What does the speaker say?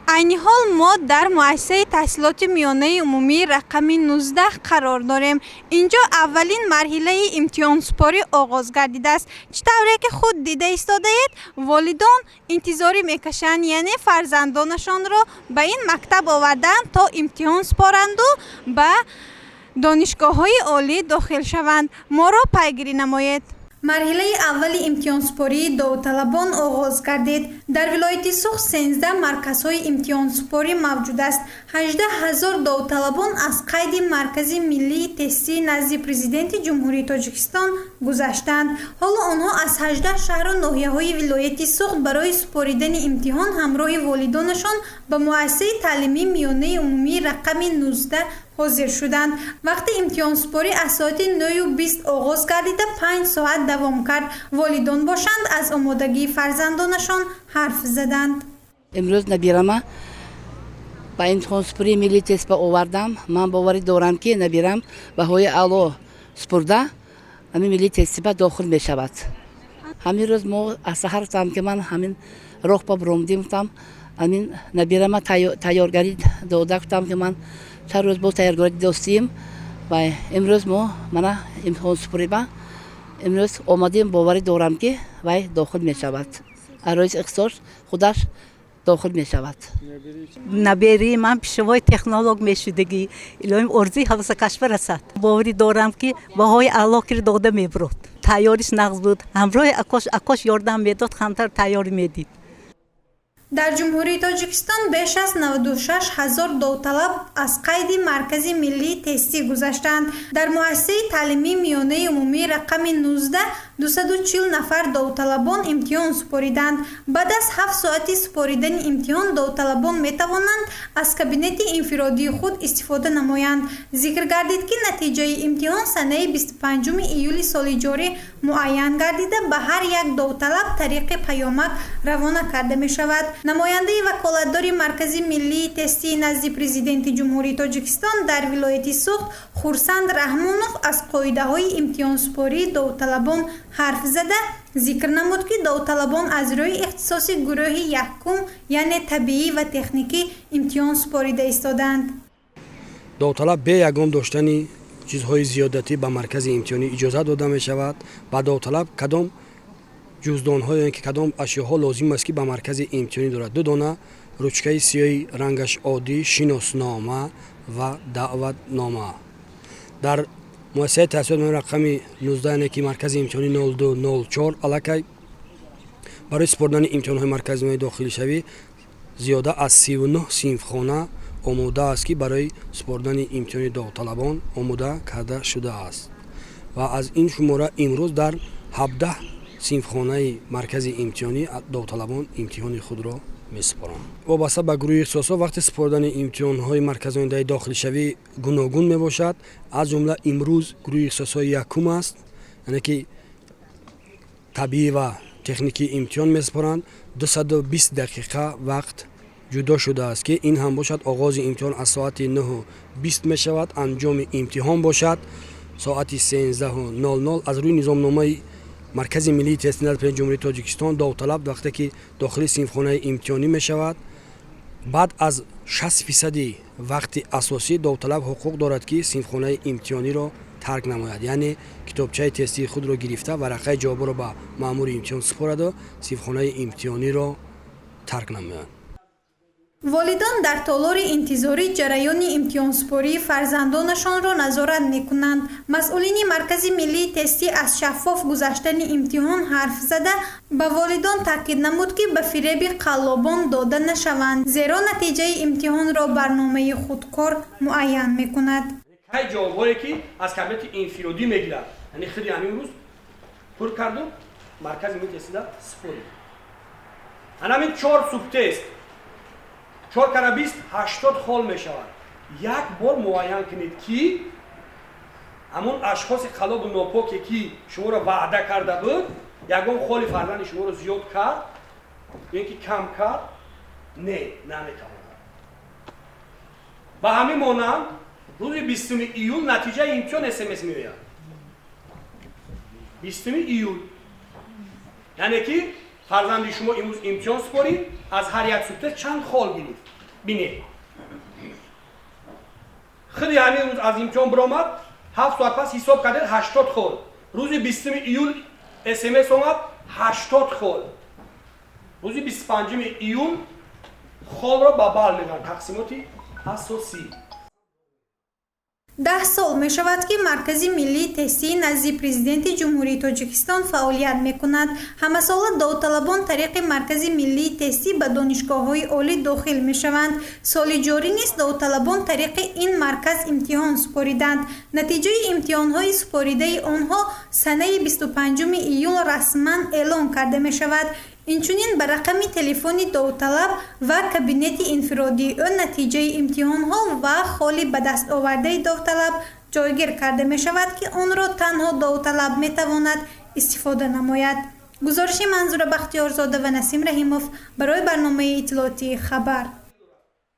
Айни ҳол мо дар муассисаи таҳсилоти миёнаи умумии рақами 19 қарор дорем. Инҷо аввалин марҳилаи имтиҳонсупорӣ оғоз гардидааст. Чӣ тавре ки худ дида истодаед, волидон интизорӣ мекашанд, яъне фарзандонашонро ба ин мактаб овардаанд, то имтиҳон супоранду ба донишгоҳҳои олӣ дохил шаванд. Моро пайгирӣ намоед. Марҳилаи аввали имтиҳонсупории довталабон оғоз гардид. Дар вилояти Суғд 13 марказҳои имтиҳонсупорӣ мавҷуд аст. 18 000 довталабон аз қайди Маркази миллии тестӣ назди Президенти Ҷумҳурии Тоҷикистон гузаштанд. Ҳоло онҳо аз 18 шаҳру ноҳияҳои вилояти Суғд барои супоридани имтиҳон ҳамроҳи волидонашон ба муассисаи таълимии миёнаи умумии рақами 19 ҳозир шуданд. Вақти имтиҳонсупорӣ аз соати 9:20 оғоз гардида, 5 соат давом кард. Волидон бошанд, аз омодагии фарзандонашон ҳарф заданд. Имрӯз набирама ба имтиҳонсупории миллии тест ба овардам. Ман боварӣ дорам, ки набирам баҳои аъло супурда, ҳамин миллии тестиба дохил мешавад. Ҳамин рӯз мо аз саҳар гуфтам, ки ман ҳамин роҳ ба буромдим, гуфтам, ҳамин набирама тайёргарӣ дода, гуфтам, ки ман чанд рӯз боз тайёргарӣ достием ва имрӯз мо мана имтиҳонсупориба имрӯз омадем. Боварӣ дорам, ки вай дохил мешавад, аз рӯи ихтисос худаш дохил мешавад. Наберии ман пищевой технолог мешудагӣ. Илоҳим, орзуи ҳавасакашба расад. Боварӣ дорам, ки баҳои аъло кир дода мебурд. Тайёриш нағз буд, ҳамроҳи акош, акош ёрдам медод, хамтар тайёрӣ медид. Дар Ҷумҳурии Тоҷикистон беш аз 96 ҳазор довталаб аз қайди Маркази миллии тестӣ гузаштаанд. Дар муассисаи таълимии миёнаи умумии рақами 19 240 нафар довталабон имтиҳон супориданд. Баъд аз 7 соати супоридани имтиҳон довталабон метавонанд аз кабинети инфиродии худ истифода намоянд. Зикр гардид, ки натиҷаи имтиҳон санаи 25 июли соли ҷорӣ муайян гардида, ба ҳар як довталаб тариқи паёмак равона карда мешавад. Намояндаи ваколатдори Маркази миллии тестии назди Президенти Ҷумҳурии Тоҷикистон дар вилояти Суғд Хурсанд Раҳмонов аз қоидаҳои имтиҳонсупории довталабон ҳарф зада, зикр намуд, ки довталабон аз рӯи ихтисоси гурӯҳи якум, яъне табиӣ ва техникӣ, имтиҳон супорида истодаанд. Довталаб бе ягон доштани чизҳои зиёдатӣ ба маркази имтиҳонӣ иҷозат дода мешавад. Ба довталаб кадом ҷуздонҳо ё ки кадом ашёҳо лозим аст, ки ба маркази имтиҳонӣ дорад? Ду дона ручкаи сиёҳи рангаш оддӣ, шиноснома ва даъватнома. Дар муассисаи таҳсилоти рақами 19, яъне ки маркази имтиҳонӣ 0204, аллакай барои супоридани имтиҳонҳои марказии дохилишавӣ зиёда аз 39 синфхона омода аст, ки барои супоридани имтиҳони довталабон омода карда шудааст, ва аз ин шумора имрӯз дар 17 синфхонаи маркази имтиҳонӣ довталабон имтиҳони худро месупоранд. Вобаста ба гурӯҳи ихтисосҳо вақти супоридани имтиҳонҳои марказонидаи дохилишавӣ гуногун мебошад. Аз ҷумла имрӯз гурӯҳи ихтисосҳои якум аст, яъне ки табиӣ ва техникӣ имтиҳон месупоранд. 220 дақиқа вақт ҷудо шудааст, ки ин ҳам бошад, оғози имтиҳон аз соати 9:20 мешавад, анҷоми имтиҳон бошад соати 13:00. Аз рӯи низомномаи Маркази миллии тести назди Президенти Ҷумҳурии Тоҷикистон, довталаб вақте ки дохили синфхонаи имтиҳонӣ мешавад, баъд аз 60 фисади вақти асосӣ довталаб ҳуқуқ дорад, ки синфхонаи имтиҳониро тарк намояд, яъне китобчаи тестии худро гирифта, варақаи ҷавобро ба маъмури имтиҳон супораду синфхонаи имтиҳониро тарк намояд. Волидон дар толори интизорӣ ҷараёни имтиҳонсупории фарзандонашонро назорат мекунанд. Масъулини Маркази миллии тестӣ аз шаффоф гузаштани имтиҳон ҳарф зада, ба волидон таъкид намуд, ки ба фиреби қаллобон дода нашаванд, зеро натиҷаи имтиҳонро барномаи худкор муайян мекунад. Кай ҷавобҳое, ки аз кабинети инфиродӣ мегирад, яъне худи ҳамин рӯз пур карду маркази миллии тестида супорид. Ҳанамин чор субтест, чор кара 20, 80 хол мешавад. Як бор муайян кунед, ки ҳамон ашхоси қаллобу нопоке, ки шуморо ваъда карда буд, ягон холи фарзанди шуморо зиёд кард ё ин ки кам кард. Не, наметавонад. Ба ҳамин монанд рӯзи 20 июл натиҷаи имтиҳон СМС меояд. 20 июл, яъне ки Фарзанди шумо имрӯз имтиҳон супорид, аз ҳар як субтест чанд хол гирифт? Бинед, худи ҳамин рӯз аз имтиҳон биромад, 7 соат пас ҳисоб кардед, 80 хол. Рӯзи 20 июл СМС омад, 80 хол. Рӯзи 25 июл холро ба бал мегӯянд, тақсимоти асосӣ. 10 сол мешавад, ки Маркази миллии тестии назди Президенти Ҷумҳурии Тоҷикистон фаъолият мекунад. Ҳамасола довталабон тариқи Маркази миллии тестӣ ба донишгоҳҳои олӣ дохил мешаванд. Соли ҷорӣ низ довталабон тариқи ин марказ имтиҳон супориданд. Натиҷаи имтиҳонҳои супоридаи онҳо санаи 25 июл расман эълон карда мешавад. Инчунин ба рақами телефони довталаб ва кабинети инфиродии ӯ натиҷаи имтиҳонҳо ва холи ба дастовардаи довталаб ҷойгир карда мешавад, ки онро танҳо довталаб метавонад истифода намояд. Гузориши Манзура Бахтиёрзода ва Насим Раҳимов барои барномаи иттилоотии «Хабар».